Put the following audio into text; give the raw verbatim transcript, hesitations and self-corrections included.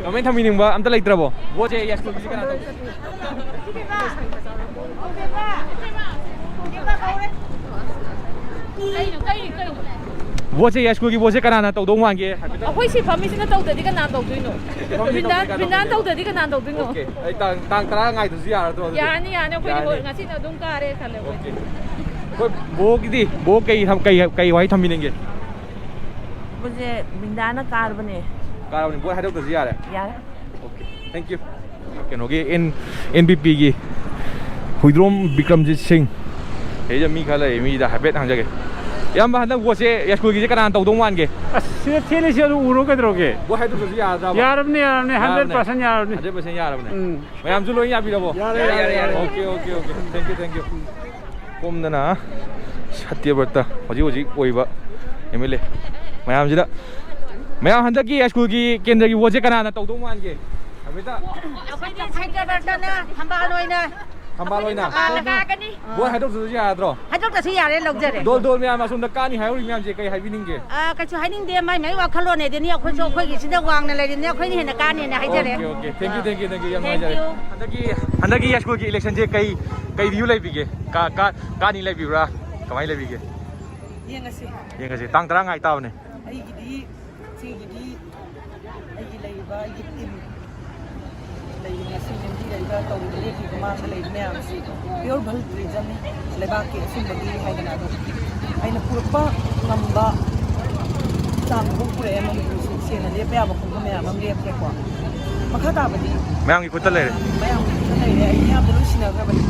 ꯀꯃꯥꯏꯅ ꯊꯝꯕꯤꯅꯤꯡꯕ ꯑꯝꯇ ꯂꯩꯇ꯭ꯔꯕꯣ? ꯚꯣꯠꯁꯦ ꯌꯥꯏꯁ꯭ꯀꯨꯜꯒꯤꯁꯦ ꯀꯅꯥ ꯇꯧ- ꯚꯣꯠꯁꯦ ꯌꯥꯏꯁ꯭ꯀꯨꯜꯒꯤ ꯚꯣꯠꯁꯦ ꯀꯅꯥꯅ ꯇꯧꯗꯧ ꯃꯥꯟꯒꯦ ꯍꯥꯏꯐꯦꯠꯇ? ꯑꯩꯈꯣꯏ ꯁꯤ ꯐꯝꯃꯤꯁꯤꯅ ꯇꯧꯗ꯭ꯔꯗꯤ ꯀꯅꯥ ꯇꯧꯗꯣꯏꯅꯣ? ꯐꯝꯃꯤꯁꯤꯅ ꯕ꯭ꯔꯤꯟꯗꯥ-, ꯇꯧꯗ꯭ꯔꯗꯤ ꯀꯅꯥ ꯕ꯭ꯔꯤꯟꯗꯥꯅ ꯇꯧꯗꯣꯏꯅꯣ? ꯇꯧꯗ꯭ꯔꯗꯤ ꯀꯅꯥ ꯇꯧꯗꯣꯏꯅꯣ? ꯑꯣꯀꯦ꯫ ꯑꯩ ꯇꯥꯡ, ꯇꯥꯡ ꯇꯔꯥ ꯉꯥꯏꯗ꯭ꯔꯁꯨ ꯌꯥꯔꯗ꯭ꯔꯣ ꯑꯗꯨꯗꯤ? ꯌꯥꯅꯤ, ꯌꯥꯅꯤ, ꯑꯩꯈꯣꯏꯗꯤ ꯌꯥꯅꯤ꯫ ꯍꯣꯏ, ꯉꯁꯤꯅ ꯑꯗꯨꯝ ꯀꯥꯔꯦ ꯈꯜꯂꯦ ꯑꯩꯈꯣꯏꯗꯤ꯫ ꯑꯣꯀꯦ꯫ ꯍꯣꯏ, ꯕ꯭ꯔꯣꯒꯤꯗꯤ, ꯕ꯭ꯔꯣ ꯀꯩ ꯊꯝ-, ꯀꯩ, ꯀꯩ ꯋꯥꯍꯩ ꯊꯝꯕꯤꯅꯤꯡꯒꯦ? ꯕ꯭ꯔꯤꯟꯗꯥꯅ ꯀꯥꯔꯕꯅꯦ꯫ ꯀꯥꯔꯕꯅꯤ, ꯕ꯭ꯔꯣ ꯍꯥꯏꯗꯣꯛꯇ꯭ꯔꯁꯨ ꯌꯥꯔꯦ? ꯌꯥꯔꯦ꯫ Okay, thank you꯫ ꯀꯩꯅꯣꯒꯤ ꯑꯦꯟ-, ꯑꯦꯟ ꯕꯤ ꯄꯤꯒꯤ ꯍꯨꯏꯗ꯭ꯔꯣꯝ ꯕꯤꯀ꯭ꯔꯝꯖꯤꯠ ꯁꯤꯡ꯫ ꯁꯤꯗ ꯃꯤ ꯈꯔ ꯂꯩ, ꯃꯤꯗ ꯍꯥꯏꯐꯦꯠ ꯍꯪꯖꯒꯦ꯫ ꯏꯌꯥꯝꯕ, ꯍꯟꯗꯛ ꯚꯣꯠꯁꯦ ꯌꯥꯏꯁ꯭ꯀꯨꯜꯒꯤꯁꯦ ꯀꯅꯥꯅ ꯇꯧꯗꯧ ꯃꯥꯟꯒꯦ? ꯑꯁ, ꯁꯤꯗ ꯊꯦꯠꯂꯤꯁꯤ ꯑꯗꯨ ꯎꯔꯣ ꯀꯩꯗꯧꯔꯒꯦ? ꯚꯣꯠ ꯍꯥꯏꯗꯣꯛꯇ꯭ꯔꯁꯨ ꯌꯥꯔꯗ꯭ꯔꯕ? ꯌꯥꯔꯕꯅꯤ, ꯌꯥꯔꯕꯅꯤ, ꯌꯥꯔꯕꯅꯦ꯫ ꯍꯟꯗ꯭ꯔꯦꯠ ꯄꯥꯔꯁꯦꯟ ꯌꯥꯔꯕꯅꯤ꯫ ꯍꯟꯗ꯭ꯔꯦꯠ ꯄꯥꯔꯁꯦꯟ ꯌꯥꯔꯕꯅꯦ꯫ ꯎꯝ꯫ ꯃꯌꯥꯝꯁꯨ ꯂꯣꯏ ꯌꯥꯕꯤꯔꯕꯣ? ꯌꯥꯔꯦ, ꯌꯥꯔꯦ, ꯌꯥꯔꯦ꯫ Okay, okay, okay. Thank you, thank you꯫ ꯄꯣꯝꯗꯅ ꯁꯇ꯭ꯌꯕ꯭ꯔꯇ ꯍꯧꯖꯤꯛ ꯍꯧꯖꯤꯛ ꯑꯣꯏꯕ ꯑꯦꯝ ꯑꯦꯜ ꯑꯦ ꯃꯌꯥꯝꯁꯤꯗ, ꯃꯌꯥꯝ ꯍꯟꯗꯛꯀꯤ ꯁ꯭ꯀꯨꯜꯒꯤ ꯀꯦꯟꯗ꯭ꯔꯒꯤ ꯚꯣꯠꯁꯦ ꯀꯅꯥꯅ ꯇꯧꯗꯧ ꯃꯥꯟꯒꯦ? ꯍꯥꯏꯐꯦꯠꯇ ꯑꯩꯈꯣꯏꯗꯤ ꯁꯇ꯭ꯌꯕ꯭ꯔꯇꯅ ꯊꯝꯕꯥꯜ ꯑꯣꯏꯅ ꯊꯝꯕꯥꯜ ꯑꯣꯏꯅ? ꯑꯥ, ꯂꯥꯛꯑꯒꯅꯤ꯫ ꯚꯣꯠ ꯍꯥꯏꯗꯣꯛꯇ꯭ꯔꯁꯨ ꯌꯥꯗ꯭ꯔꯣ? ꯍꯥꯏꯗꯣꯛꯇ꯭ꯔꯁꯨ ꯌꯥꯔꯦ, ꯂꯧꯖꯔꯦ꯫ ꯗꯣꯜ ꯗꯣꯜ ꯃꯌꯥꯝ ꯑꯁꯣꯝꯗ ꯀꯥꯅꯤ ꯍꯥꯏꯍꯧꯔꯤ ꯃꯌꯥꯝꯁꯦ ꯀꯩ ꯍꯥꯏꯕꯤꯅꯤꯡꯒꯦ? ꯑꯥ, ꯀꯩꯁꯨ ꯍꯥꯏꯅꯤꯡꯗꯦ, ꯃꯥꯏ ꯃꯥꯏ ꯋꯥꯈꯜꯂꯣꯟꯅꯦ ꯑꯗꯨꯅꯤ, ꯑꯩꯈꯣꯏꯁꯨ ꯑꯩꯈꯣꯏꯒꯤꯁꯤꯗ ꯋꯥꯡꯅ ꯂꯩꯔꯤꯕꯅꯤ, ꯑꯩꯈꯣꯏꯅ ꯍꯦꯟꯅ ꯀꯥꯅꯦꯅ ꯍꯥꯏꯖꯔꯦ꯫ Okay, okay, thank you, thank you, thank you, ꯌꯥꯝ ꯅꯨꯡꯉꯥꯏꯖꯔꯦ꯫ Thank you꯫ ꯍꯟꯗꯛꯀꯤ, ꯍꯟꯗꯛꯀꯤ ꯌꯥꯏꯁ꯭ꯀꯨꯜꯒꯤ ꯏꯂꯦꯛꯁꯟꯁꯦ ꯀꯩ, ꯀꯩ ꯚ꯭ꯌꯨ ꯂꯩꯕꯤꯒꯦ? ꯀꯥ-, ꯀꯥ-, ꯀꯥꯅꯤ ꯂꯩꯕꯤꯕ꯭ꯔꯥ? ꯀꯃꯥꯏꯅ ꯂꯩꯕꯤꯒꯦ? ꯌꯦꯡꯉꯁꯤ꯫ ꯌꯦꯡꯉꯁꯤ꯫ ꯇꯥꯡ ꯇꯔꯥ ꯉꯥꯏ ꯇꯥꯕꯅꯦ꯫ ꯑꯩꯒꯤꯗꯤ, ꯏꯆꯦꯒꯤꯗꯤ, ꯑꯩꯒꯤ ꯂꯩꯔꯤꯕ, ꯑꯩꯒꯤ ꯇꯤꯝ ꯂꯩꯔꯤꯕ, ꯉꯁꯤ ꯂꯦꯝꯕꯤꯔꯛꯏꯕ, ꯇꯧꯔꯤꯕ, ꯂꯦꯞꯄꯤꯕ, ꯃꯥꯡꯗ ꯂꯩꯔꯤꯕ ꯃꯌꯥꯝꯁꯤ pure volunteerismꯅꯤ꯫ ꯂꯩꯕꯥꯛꯀꯤ ꯑꯁꯨꯝꯕꯒꯤ ꯍꯥꯏꯗꯅ ꯑꯗꯨꯝ ꯑꯩꯅ ꯄꯨꯔꯛꯄ ꯉꯝꯕ ꯆꯥꯡꯗꯨ ꯄꯨꯔꯛꯑꯦ꯫ ꯃꯅꯤꯄꯨꯔꯁꯤ ꯁꯦꯡꯅ ꯂꯦꯞꯄ ꯌꯥꯕ ꯈꯣꯡꯐꯝ ꯃꯌꯥꯝ ꯑꯃ ꯂꯦꯞꯈ꯭ꯔꯦꯀꯣ꯫ ꯃꯈꯥ ꯇꯥꯕꯗꯤ ꯃꯌꯥꯝꯒꯤ ꯈꯨꯠꯇ ꯂꯩꯔꯦ꯫ ꯃꯌꯥꯝꯒꯤ ꯈꯨꯠꯇ ꯂꯩꯔꯦ꯫ ꯑꯩ ꯃꯌꯥꯝꯗ ꯂꯣꯏ ꯁꯤꯟꯅꯈ꯭ꯔꯕꯅꯤ꯫